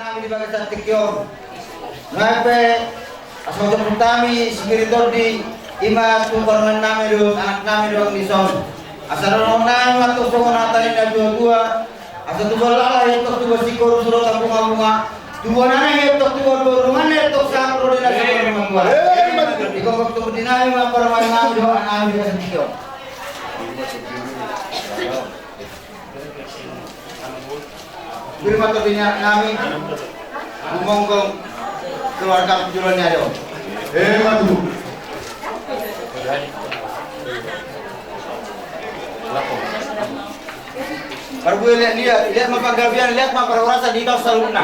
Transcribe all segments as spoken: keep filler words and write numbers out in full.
Nami di bagasan tingki on. Nunga pe, asa hujamput hami, sipir ni tondi, i ma tu parumaennami dohot anaknami dohot dison. Asa dohononnami ma tong songon hata ni natuatua. Asa tubu laho, iantok tubu singkoru, suro tabungabunga. Tubu anak, iantok tubu boru, dongan, iantok sahat ro di na sahat ro di na tubu. Di gomgom tubu di nami ma parumaennami dohot anaknami di bagasan tingki on. Terima kasih nami. Gomgom keluarga penjualan ni Ado. Eh, matu. Parbue, lihat, lihat, lihat ma panggabean, lihat ma parhorasan di kau saluhutna.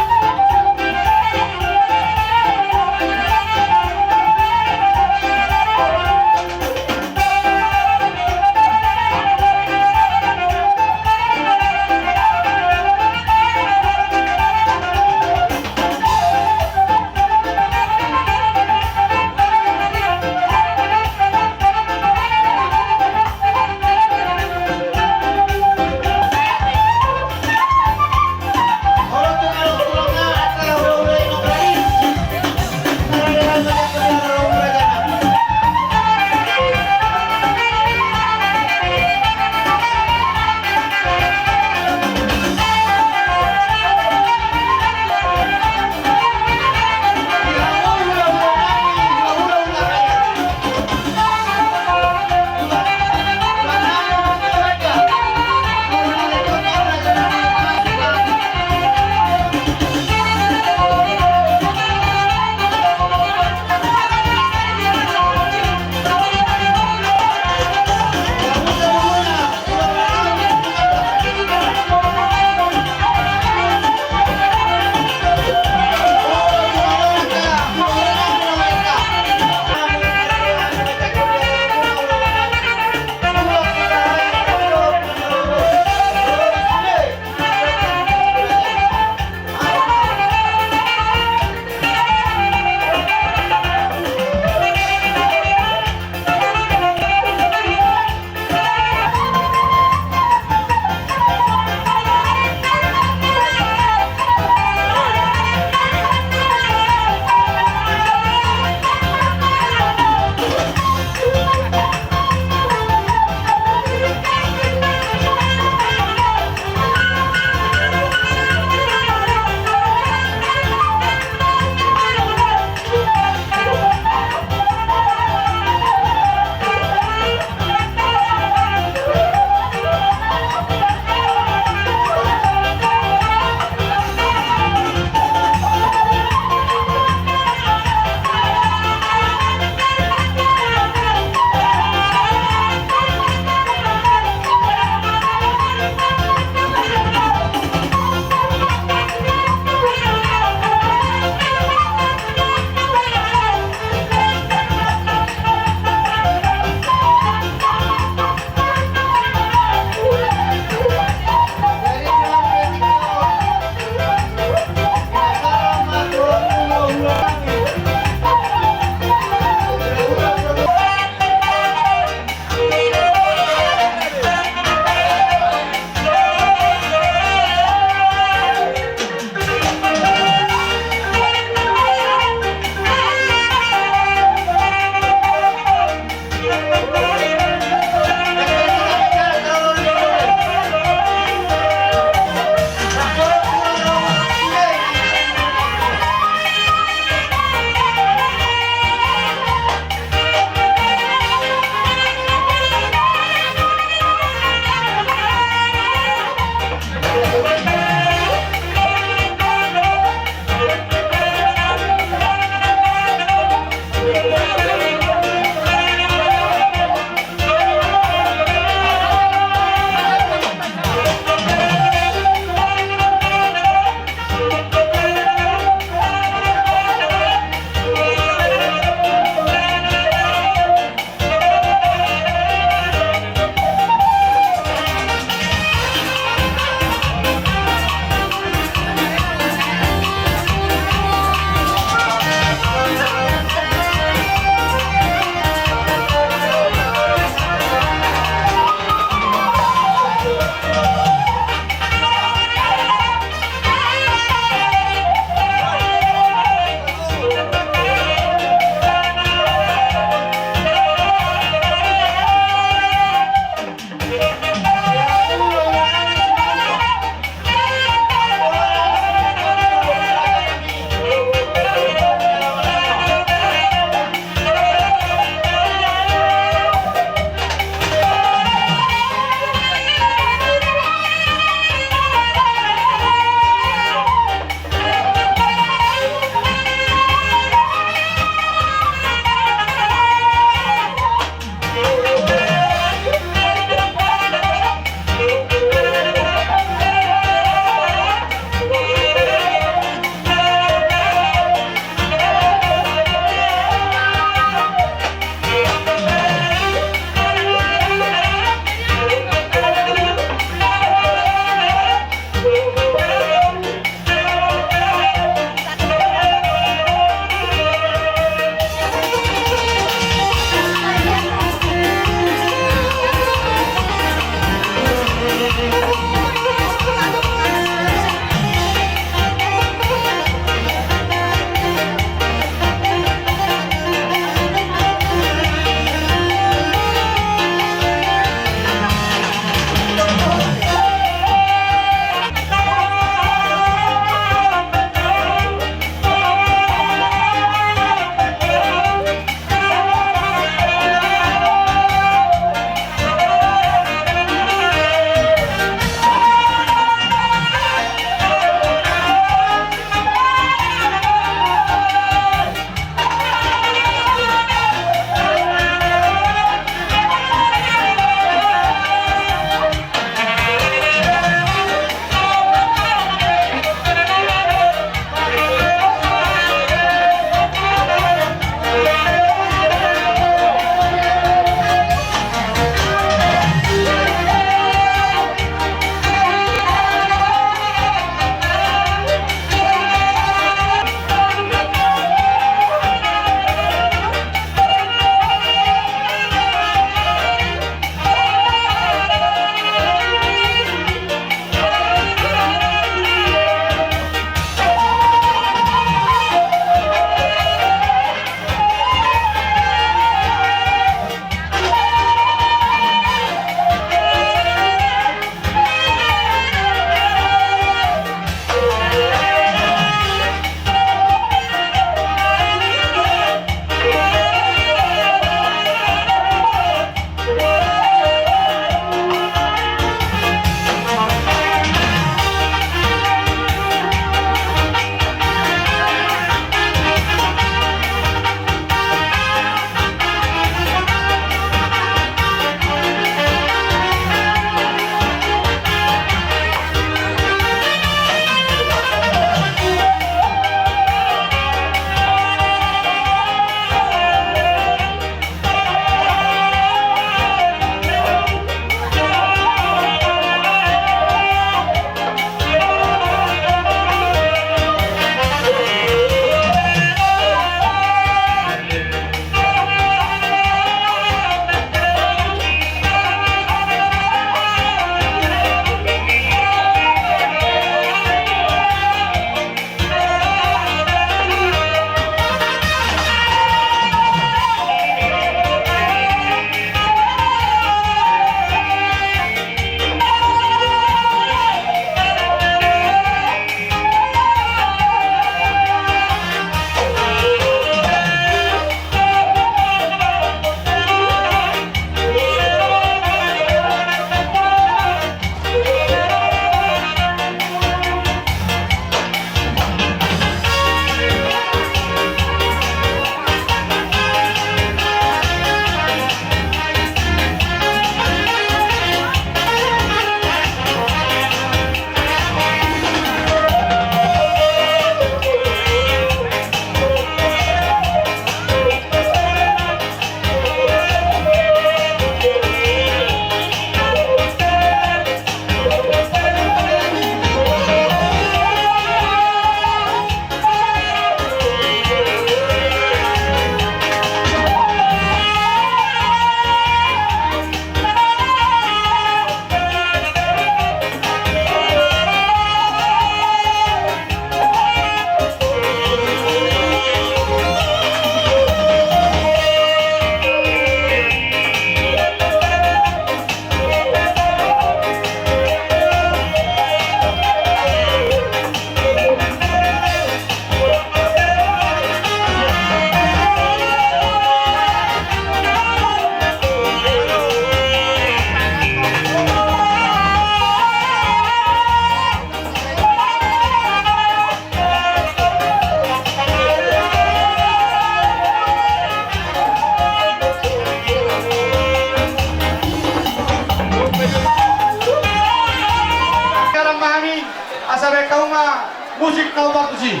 Tabe kau ma musik kau bagus i.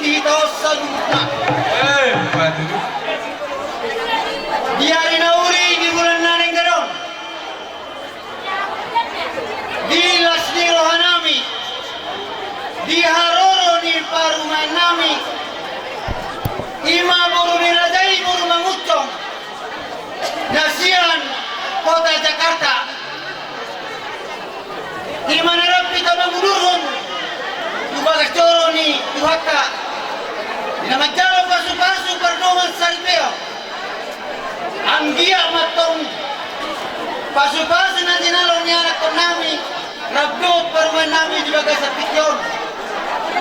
Di hita on saluhutna. Eh, batu. Di ari na uli di bulan na denggan on, di las ni rohanami, di haroro ni parumaennami, i ma boru ni raja i boru Mangunsong, na sian kota Jakarta. I ma na rap hita mangudurhon tu bagas joro ni Tuhanta, di na manjalo pasupasu pardongan saripeon. Anggiat ma antong pasupasu na jinalo ni anakkonnami rap dohot parumaennami di bagasan tingki on.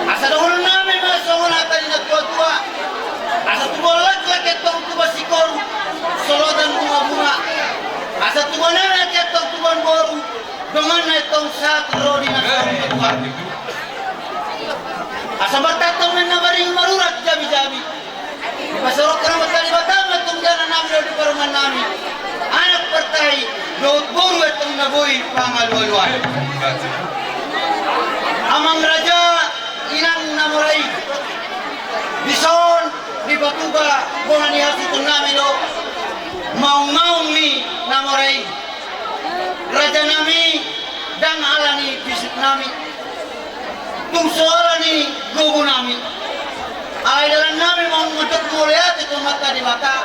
Asa dohononnami ma songon hata ni natuatua: Asa tubuan laklak i antong tubuan singkoru, solotan bungabunga. Asa tubuan anak i antong tubuan boru, donganna i antong sahat ro di na saur matua. Asa martantan ma na maringan marurat jabijabi. Dipasaorhon Amanta Debata ma antong di anaknami dohot di parumaennami anak partahi dohot boru i antong na boi pangalualuan. Amang raja, inang na mora i, dison dipatupa bona ni hasuhutonnami do maungmaung ni na mora i. Rajanami, ndang ala ni bisuknami, tung so ala ni gogonami. Alai dalannami ma on mandok mauliate tu Amanta Debata.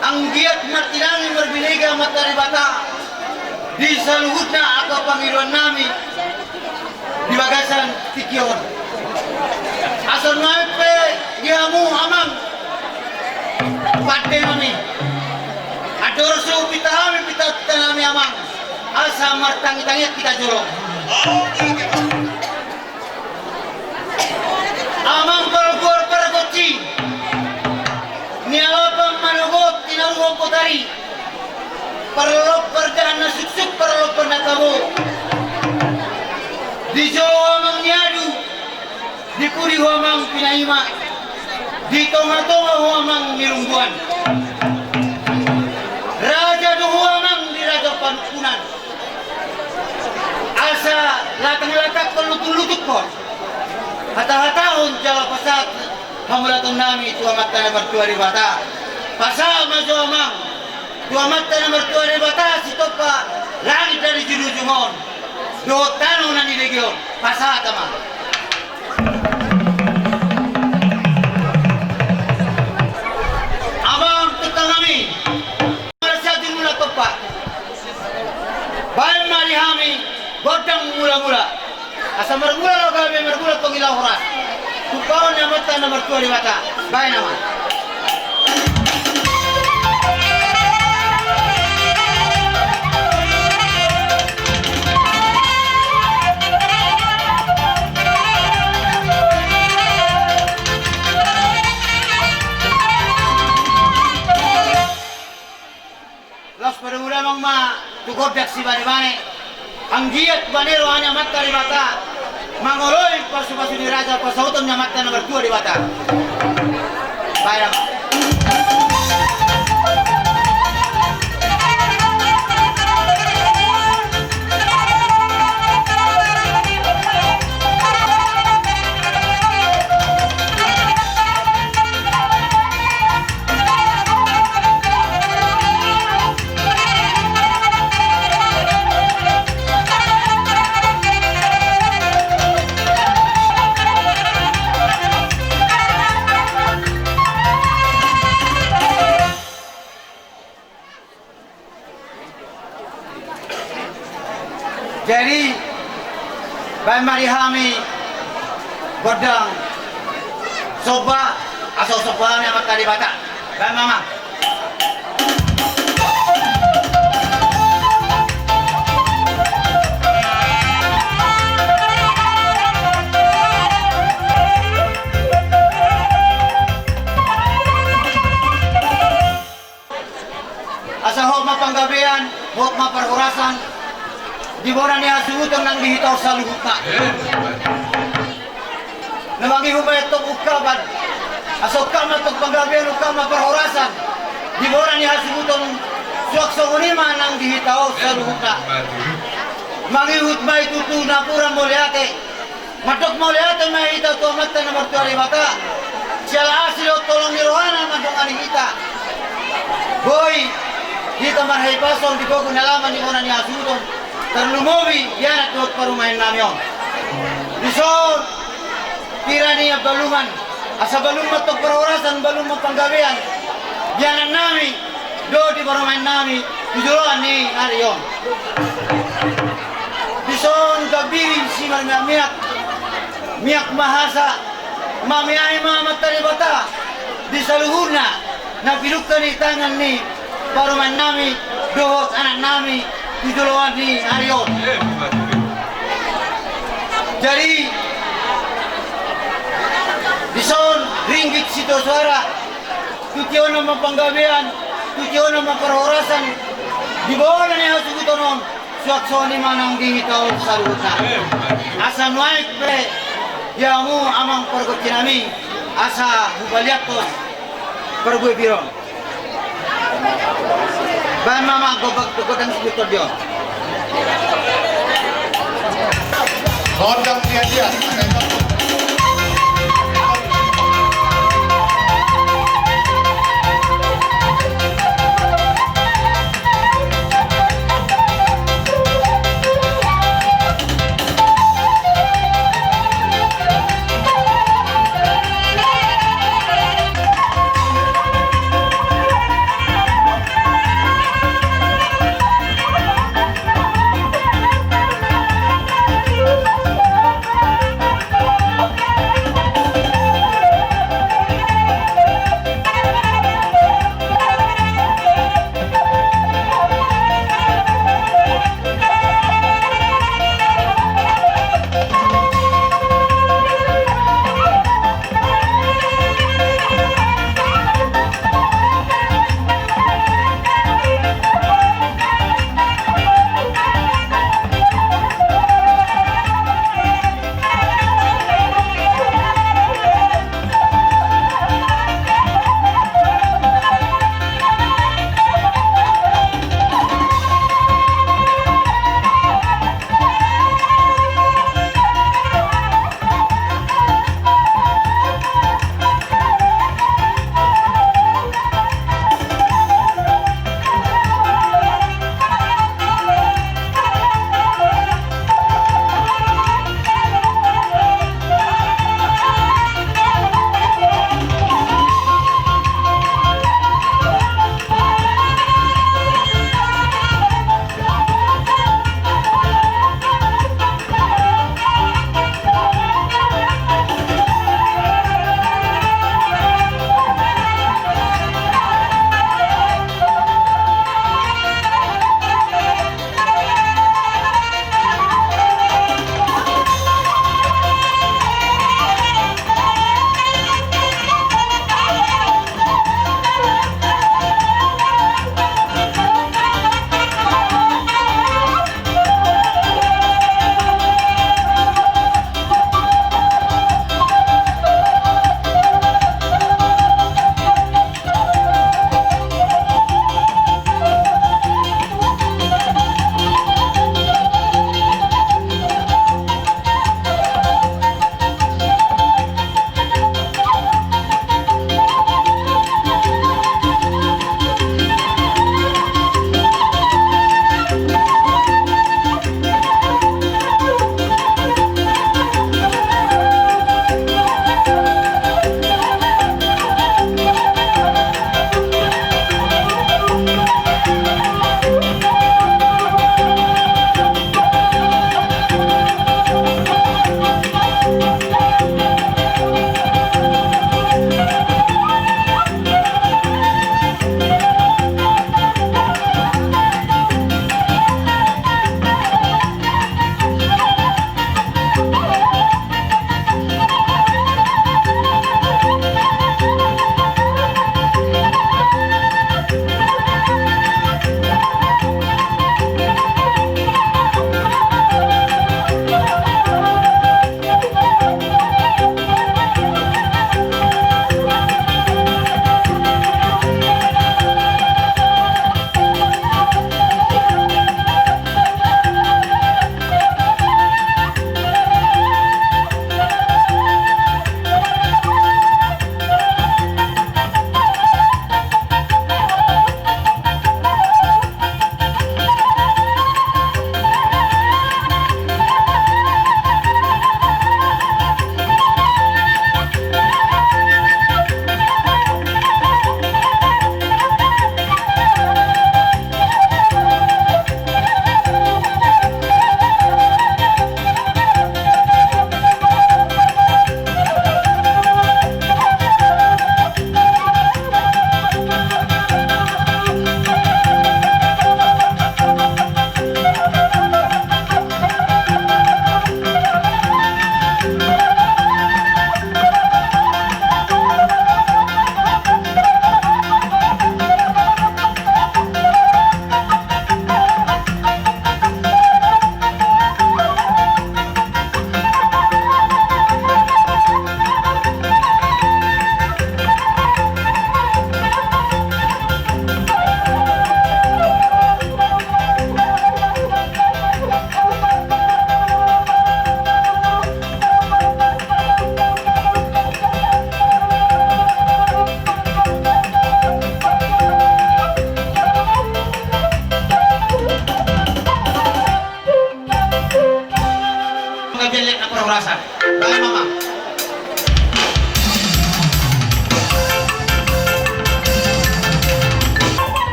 Anggiat martinangi marbinege Amanta Debata di saluhutna angka pangidoannami di bagasan tingki on. Asa nuaeng pe di hamu amang, pandenami, andorang so hupinta hami pintanami amang, asa martangitangian hita jolo. Amang pargoar pargonsi, nialapan manogot tinaruhon botari, parlompan na suksuk parlompan na tabo. Di jo ho amang ni adu, di pudi ho amang pinaima, di tongatonga ho amang ni lungguan. Raja do ho amang di raja panungkunan. Asa latanglatangkon lutunglutunghon, hatahatahon jala pasahat hamauliatennami tu Amanta na martua Debata. Pasahat ma jo amang tu Amanta na martua Debata sitompa langit na di junujung on dohot tano na nilege on. Pasahat amang. Amang tukangami, marsiajur mula tompa. Baen ma di hami gondang mulamula. Asa marmula do gabe, marmula tong i laho horas. Tumpahon ni Amanta na martua Debata. Baen amang. Laos padomu damang ma tu gondang sibanebane. Anggiat bane roha ni Amanta Debata mangoloi pasupasu ni raja, pasahaton ni Amanta na martua Debata. Baen amang. Jadi, baen ma di hami gondang somba, asa somba hami Amanta Debata. Baen ma amang. Asa hot ma panggabean, hot ma parhorasan di bona ni hasuhuton nang di hita on saluhutna. Na mangihut ma antong ungkapan, asa ungkap ma antong panggabean, ungkap ma parhorasan di bona ni hasuhuton, suang songon i ma nang di hita on saluhutna. Mangihut ma i tutu napuran mauliate. Mandok mauliate ma hita tu Amanta na martua Debata, siala asi dohot holong ni rohana mandongani hita. Boi hita marhahipason di gogo ni alaman ni bona ni hasuhuton, tarlumobi di anak dohot parumaennami on. Dison, pira ni ambalungan, asa balung ma tong parhorasan, balung ma panggabean di anaknami dohot di parumaennami tu joloan ni ari on. Dison gambiri simarmiakmiak, miak mahasa, mamiai ma Amanta Debata di saluhutna na pidungka ni tangan ni parumaennami dohot anaknami tu joloan ni ari on. Jadi dison ringgit sitio suara, tu tiona ma panggabean, tu tiona ma parhorasan di bona ni hasuhuton on. Suang songon i ma nang di hita on saluhutna. Asa nuaeng pe di hamu amang pargonsinami, asa hupaliathon parbue pir on. Baen ma amang gombang, gondang sibuton di on. Gondang dia dia.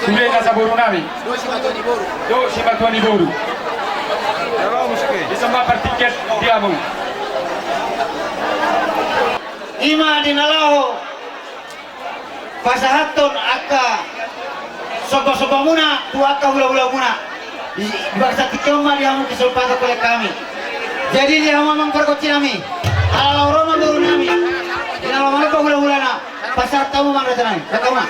Sude na saboru nami. Dohot simatua ni boru. Dohot simatua ni boru. Bisa ma partingkian di hamu. I ma di na laho pasahathon angka sombasomba muna tu angka hulahula muna. Di, di bagasan tingki on ma di hamu kesempaton kolek hami. Jadi di hamu amang pargonsi nami, ala laho ro ma boru nami, di na laho manumpak hulahulana, pasahat hamu ma raja nami. Dapot ma.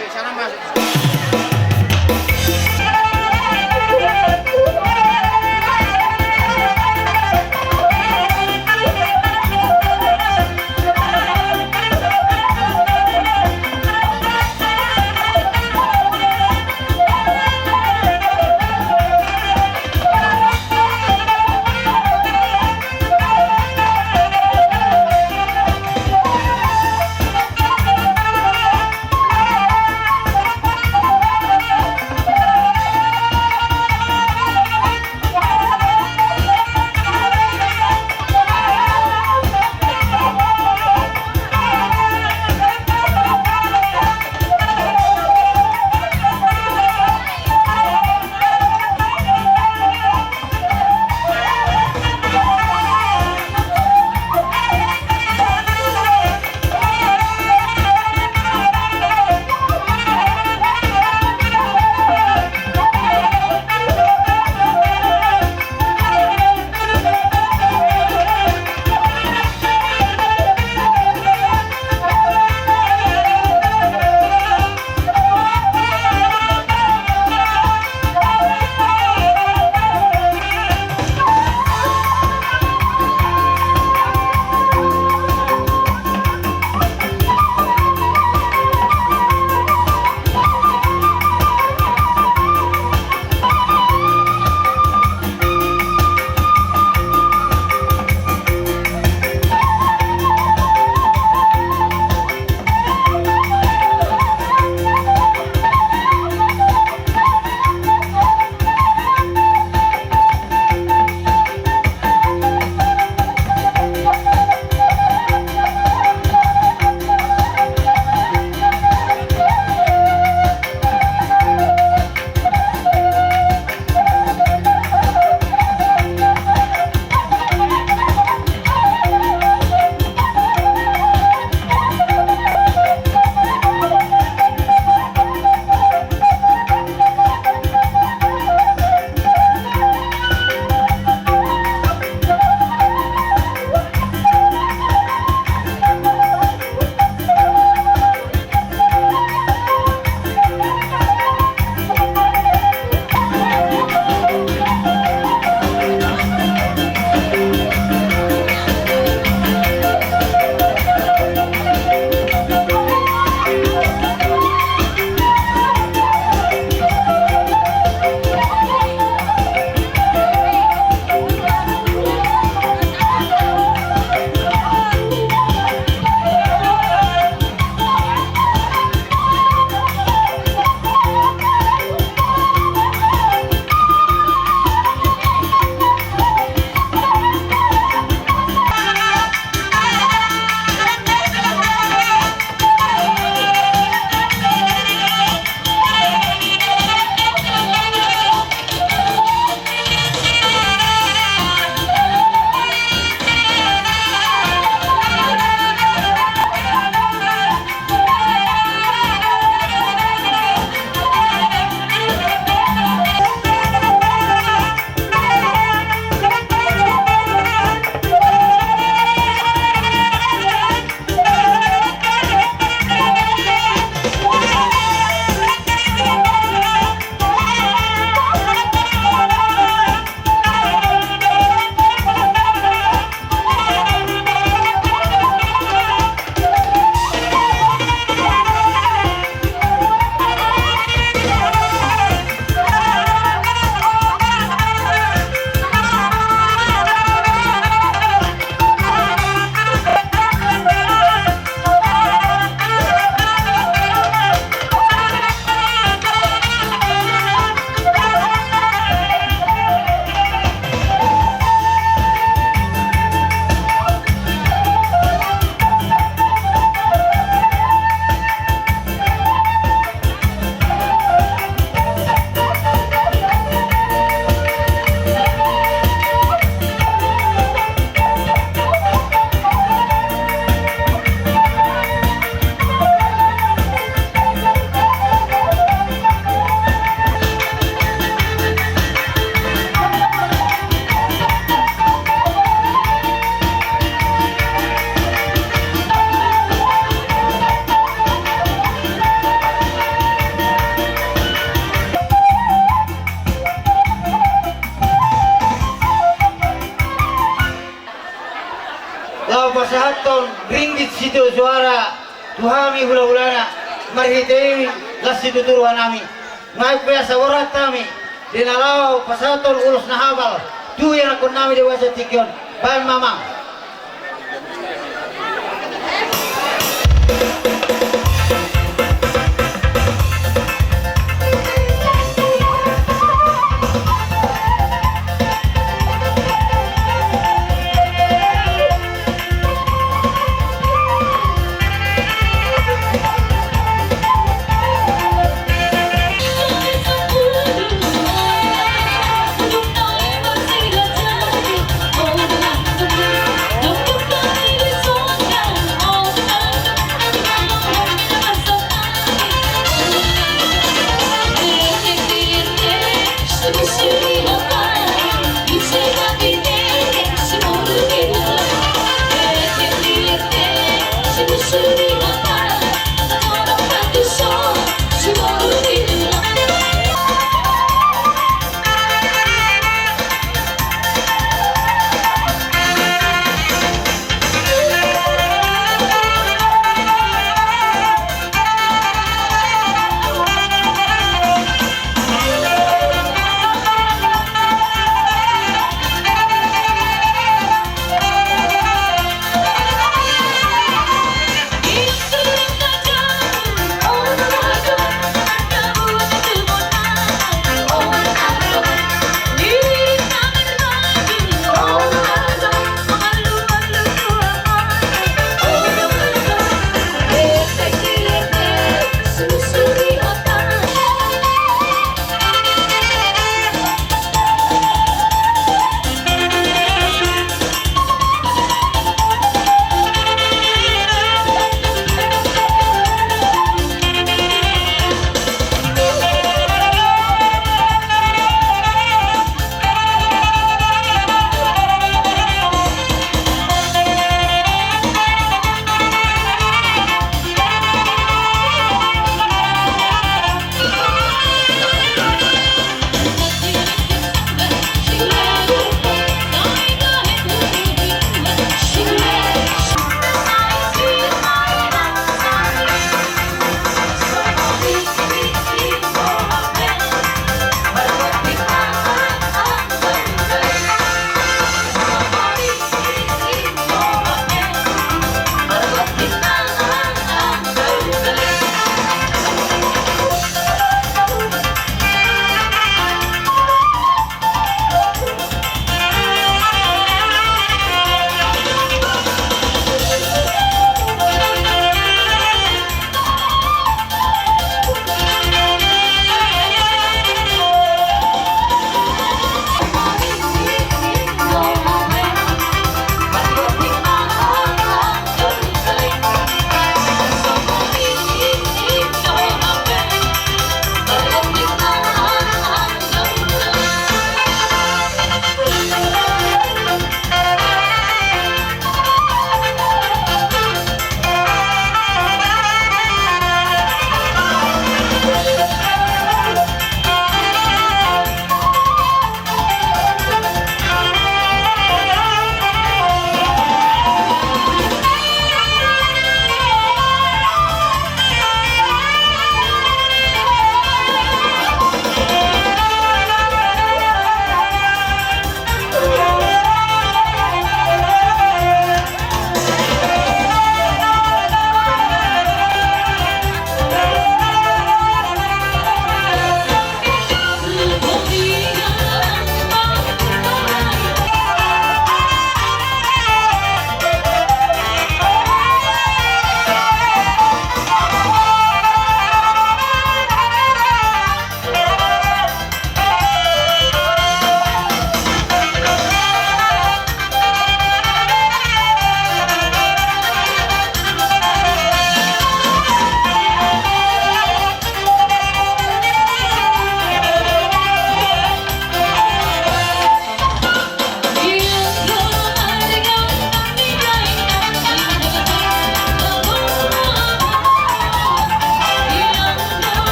Pasahathon ringgit sitio suara tu hami hulahulana, marhite i las situtu rohanami. Nunga aek pe asa borat hami, di na laho pasahathon ulos na hapal tu ianakkonnami di bagasan tingki on. Baen ma, Amang.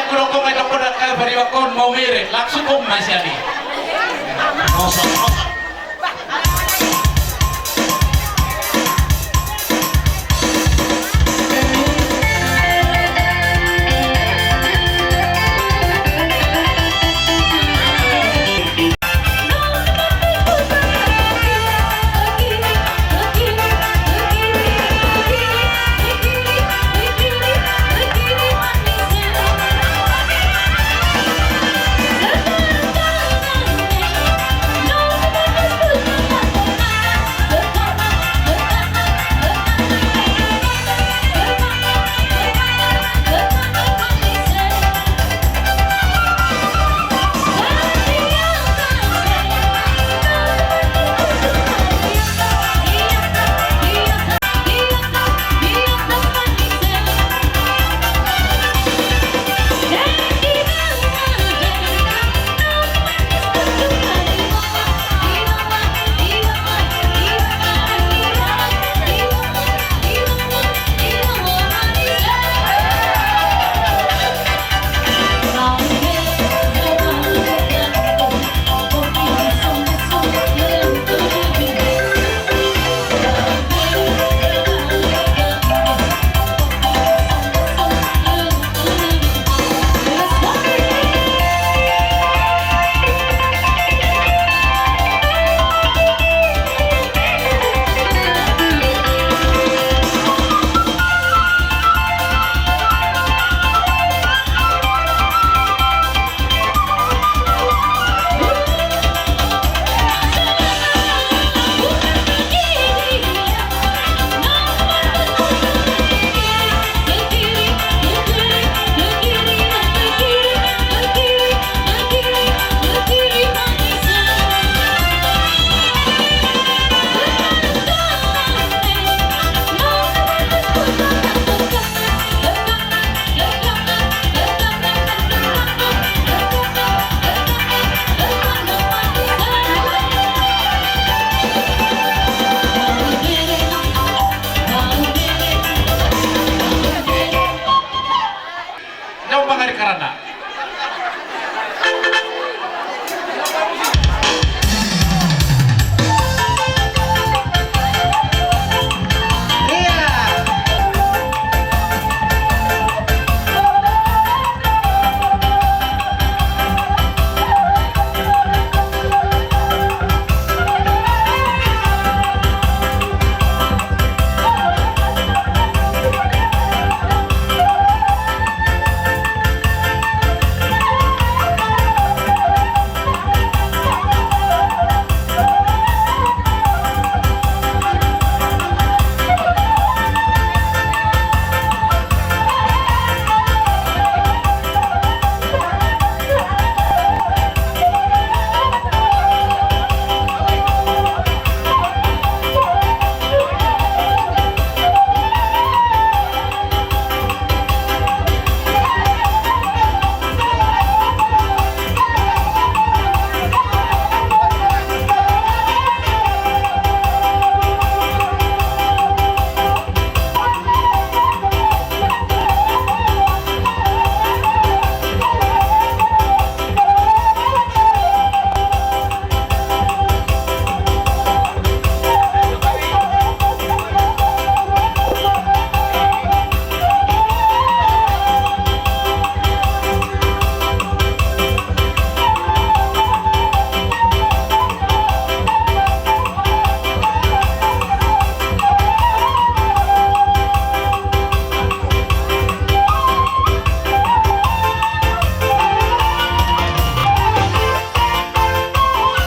Rokok ngai toko dak kai pariwakon mau mere langsung kong mai siani. Jauh mangari karana.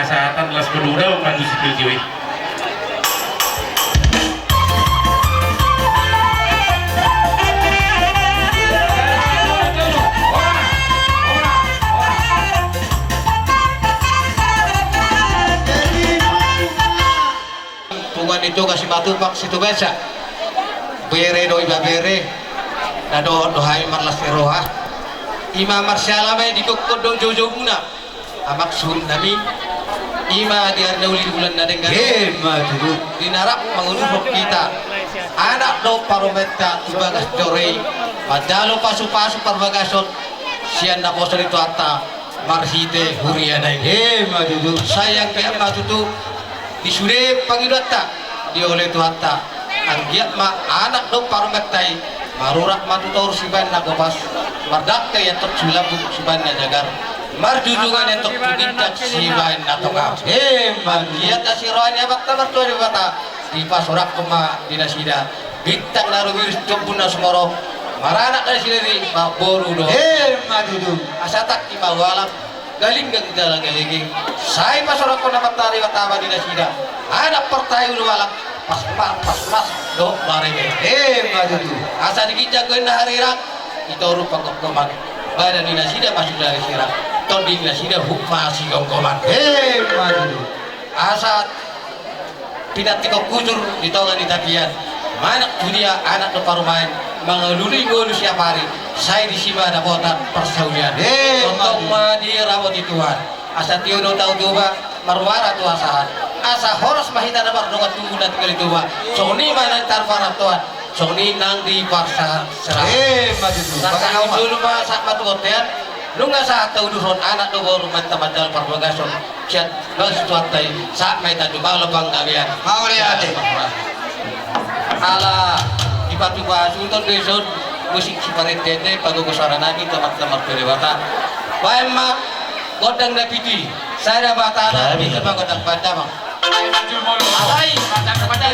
Kesehatan las kedua, bukan di situ, Jiwi. Punguan ni Toga Simatupang Situbansa. Bere do ibebere, na dohot do hami marlas ni roha. Ima marsiala ma i, digokhon do joujou muna. Amang suhut nami, ima di ari na uli, di bulan na denggan, ima tutu, di na rap mangurupi hita anak dohot parumaenta tu bagas joro i, manjalo pasupasu parbagason sian naposo ni Tuhanta marhite huriana i. Ima tutu. Sai anggiat ma tutu di sude pangidoanta dioloi Tuhanta. Anggiat ma anak dohot parumaenta i marurat ma tu toru sibaen na gopas, mardangka i antong tu lambung sibaen na jagar, marjujungan i antong tu ginjang sibaen na tongam. Ima tutu. Anggiat na siroha ni Amanta Martua Debata dipasorangkon ma di nasida bintang na rumiris, jombu na sumorop, maranak nasida di mamboru dohot. Ima tutu. Asa tangki ma hualang, galinggang jala galege. Sai pasorangkon Amanta Debata ma di nasida anak partahi ulumalang, pasmas, pasmas dohot mareme. Ima tutu. Asa di ginjang do inna harirang, di toru panggomgoman, badan ni nasida ma suda sirang, tondi ni nasida huk ma sigomgoman. Ima tutu. Asa pinantikhon hujur di tonga ni tapian, manang tu dia anak dohot parumaen mangalului ngolu siap ari, sai disi ma dapotan parsaulian. Ima tutu. Tongtong ma diramoti Tuhan. Asa tio do tau Toba, marmuara tu asahan. Asa horas ma hita na mardongan tubu na tinggal di Toba, songon i ma na tarparantoan, songon i nang di parsahatserahan. Ima tutu. Sahat ma tu bontean, nunga sahat taudurhon anak dohot boru, manta manjalo parbagason sian bagas Tuhanta i, sahat ma hita tu malo panggabean. Mauliate. Ala dipatupa Sultan do dison musik siparentete, pagogo suara nami tu Amanta Martua Debata. Baen ma gondang na pitu i, sada batana, bisa ma gondang panjamang. Alai, macam-macam.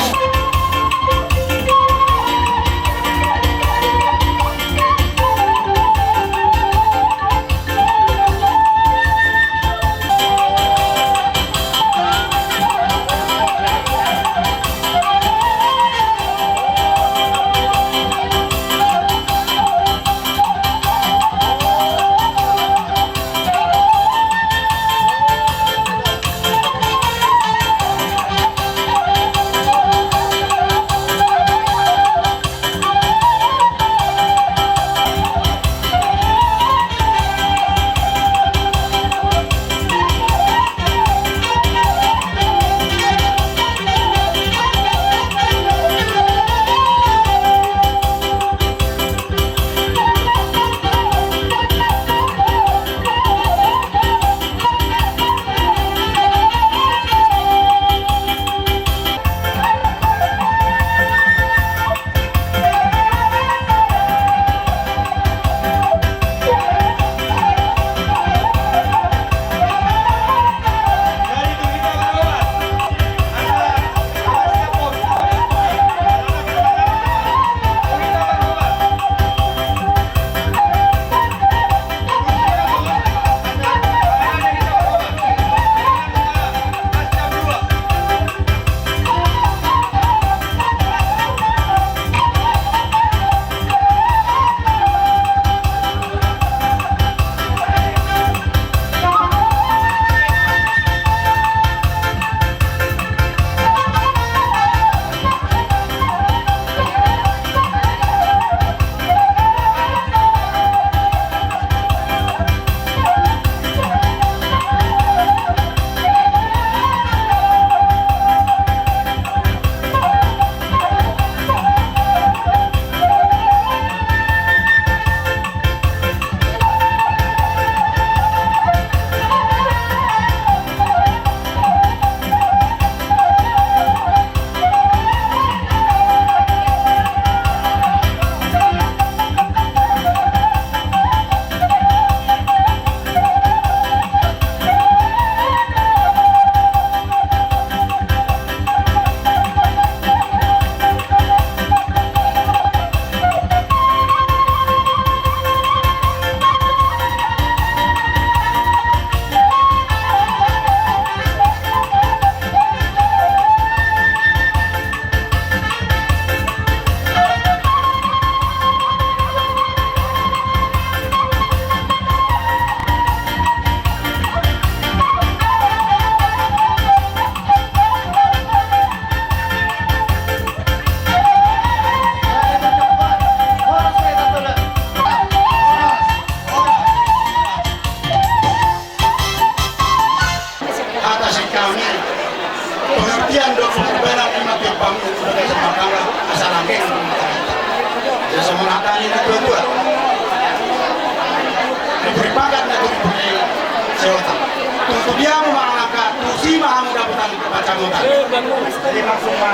Jadi langsung ma.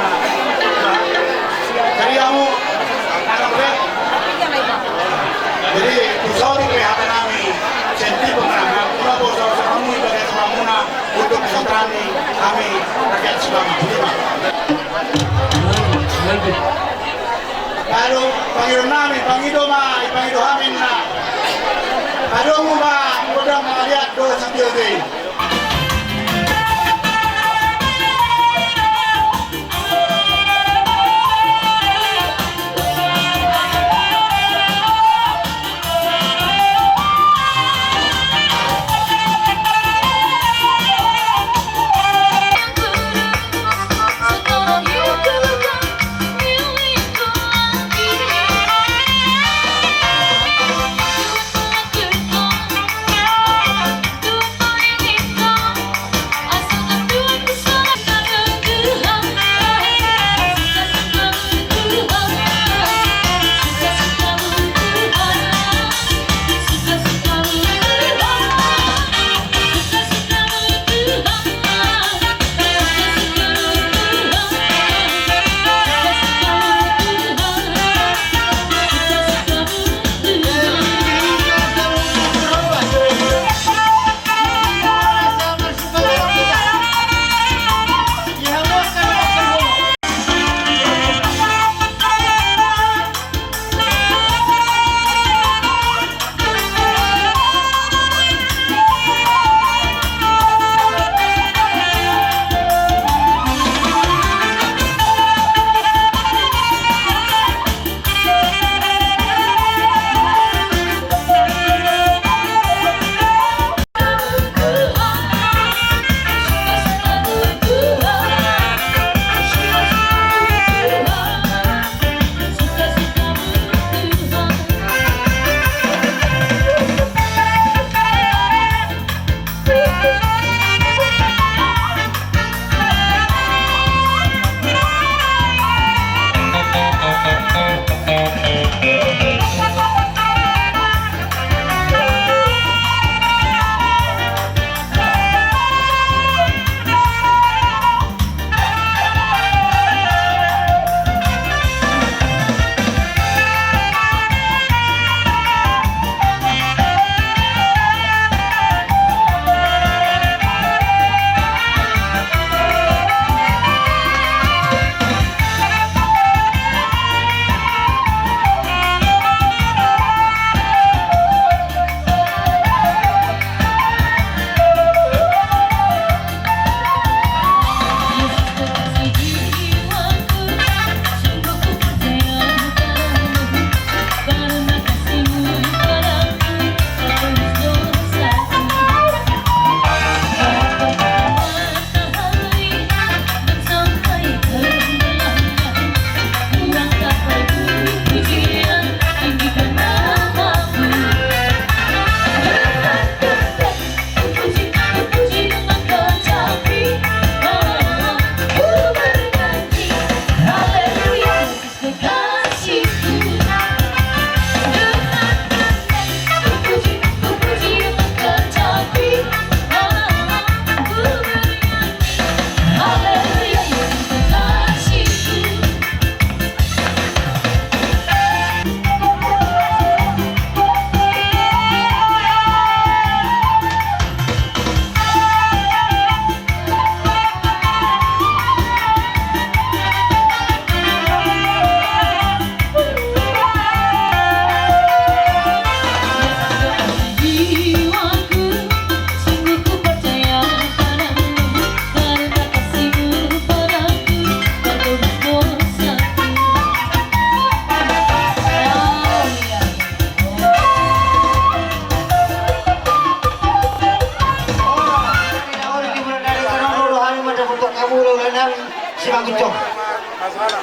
Jadi kamu, jadi tu saudi pe hata nami, senti pengenangan, kuna boso sama mui bagai sama muna, untuk kesetaraan ni hami rakyat Sibama. Terima. Lalu pangido nami, pangido ma, pangido hami na. Aduh, ma, udah ma lihat dua senti.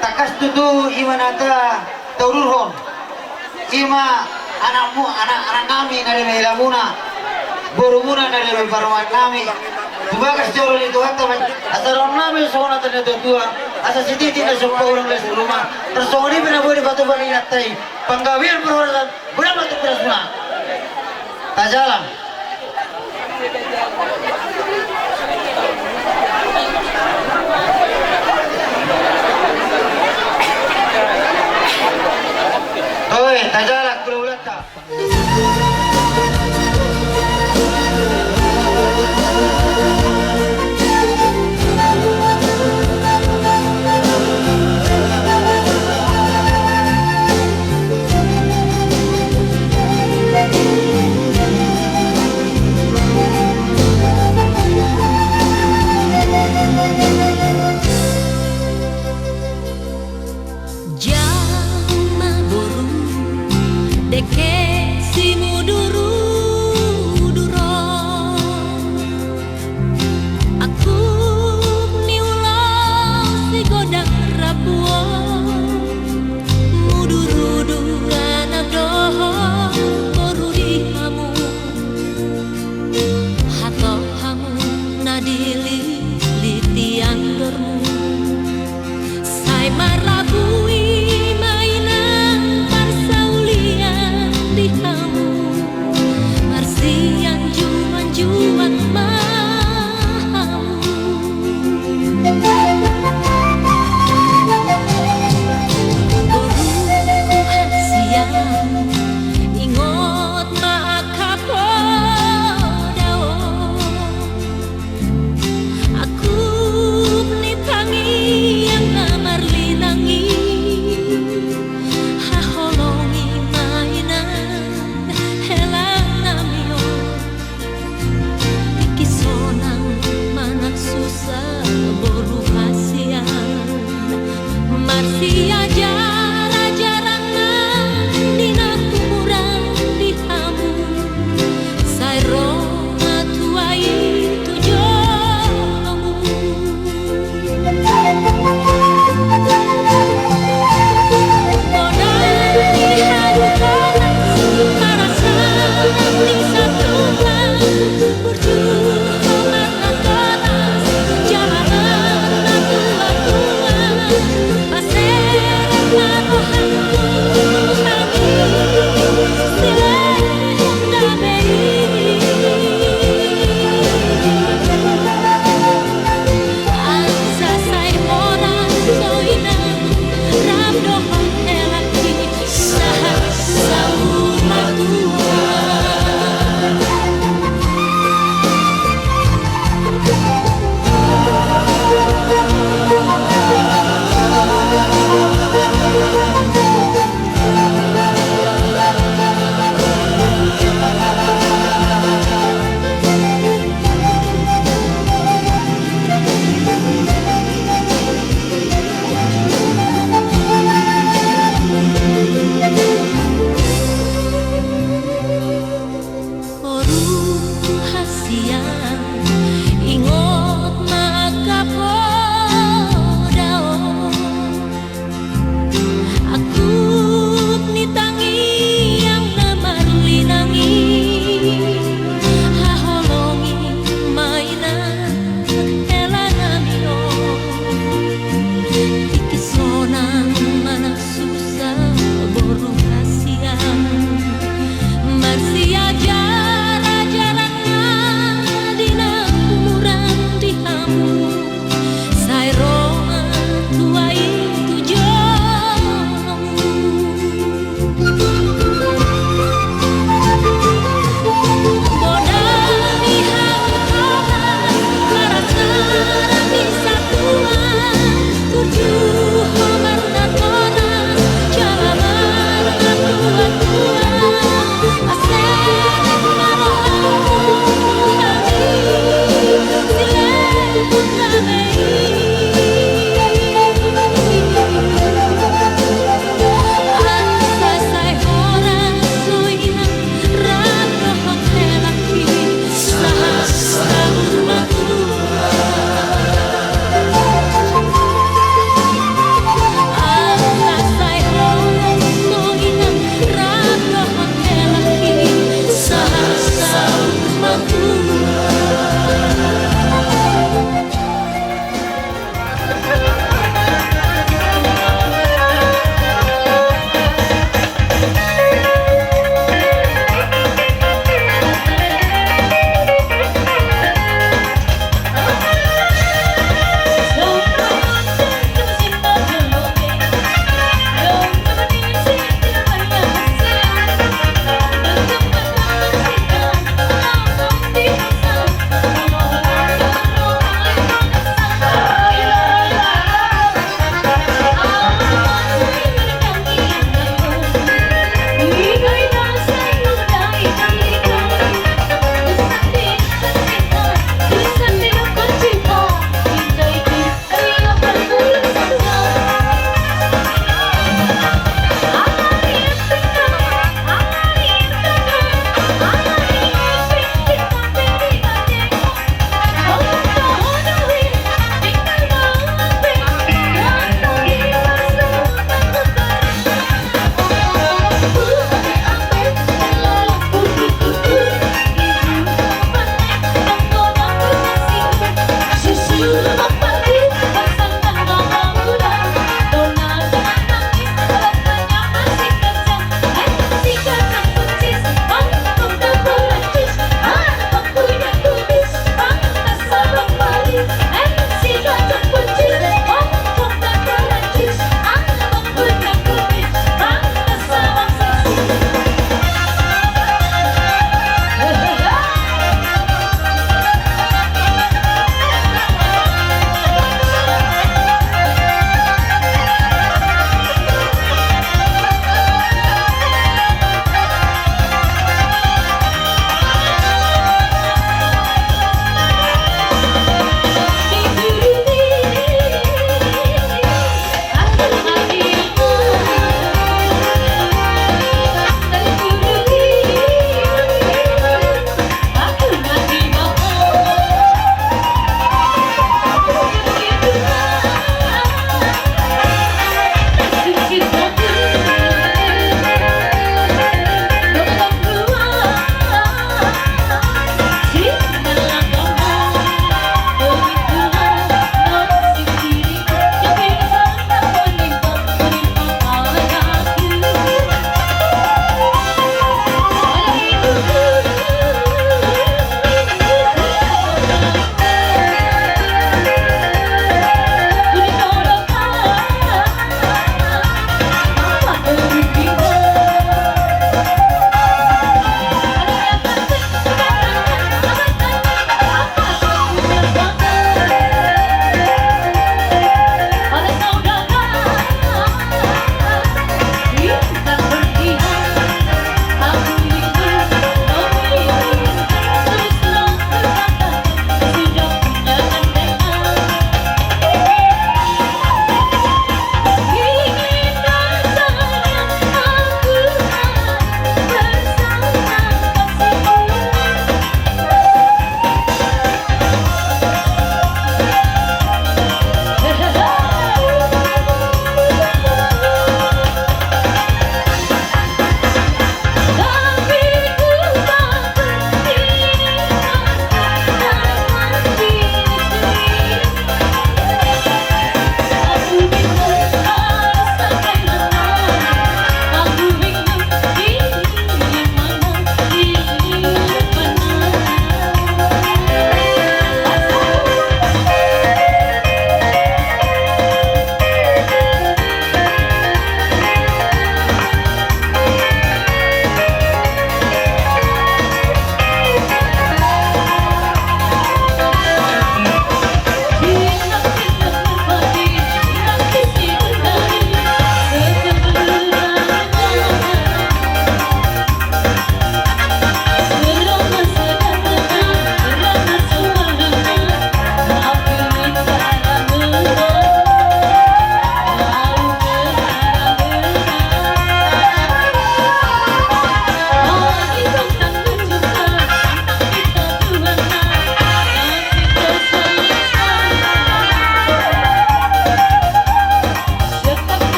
Tangkas tutu i ma na taudurhon. I ma anakmu, anak, anak nami na di Melamuna, borumuna na di parumaen nami. Tu bagas joro ni Tuhanta ma i, asa roha nami songon hata ni natuatua, asa sititi na so paurang las ruma, tarsongon i pe na boi dipatupa ni Debata i panggabean parhorasan. Godang ma tu pinasuna. Tajalang. Najala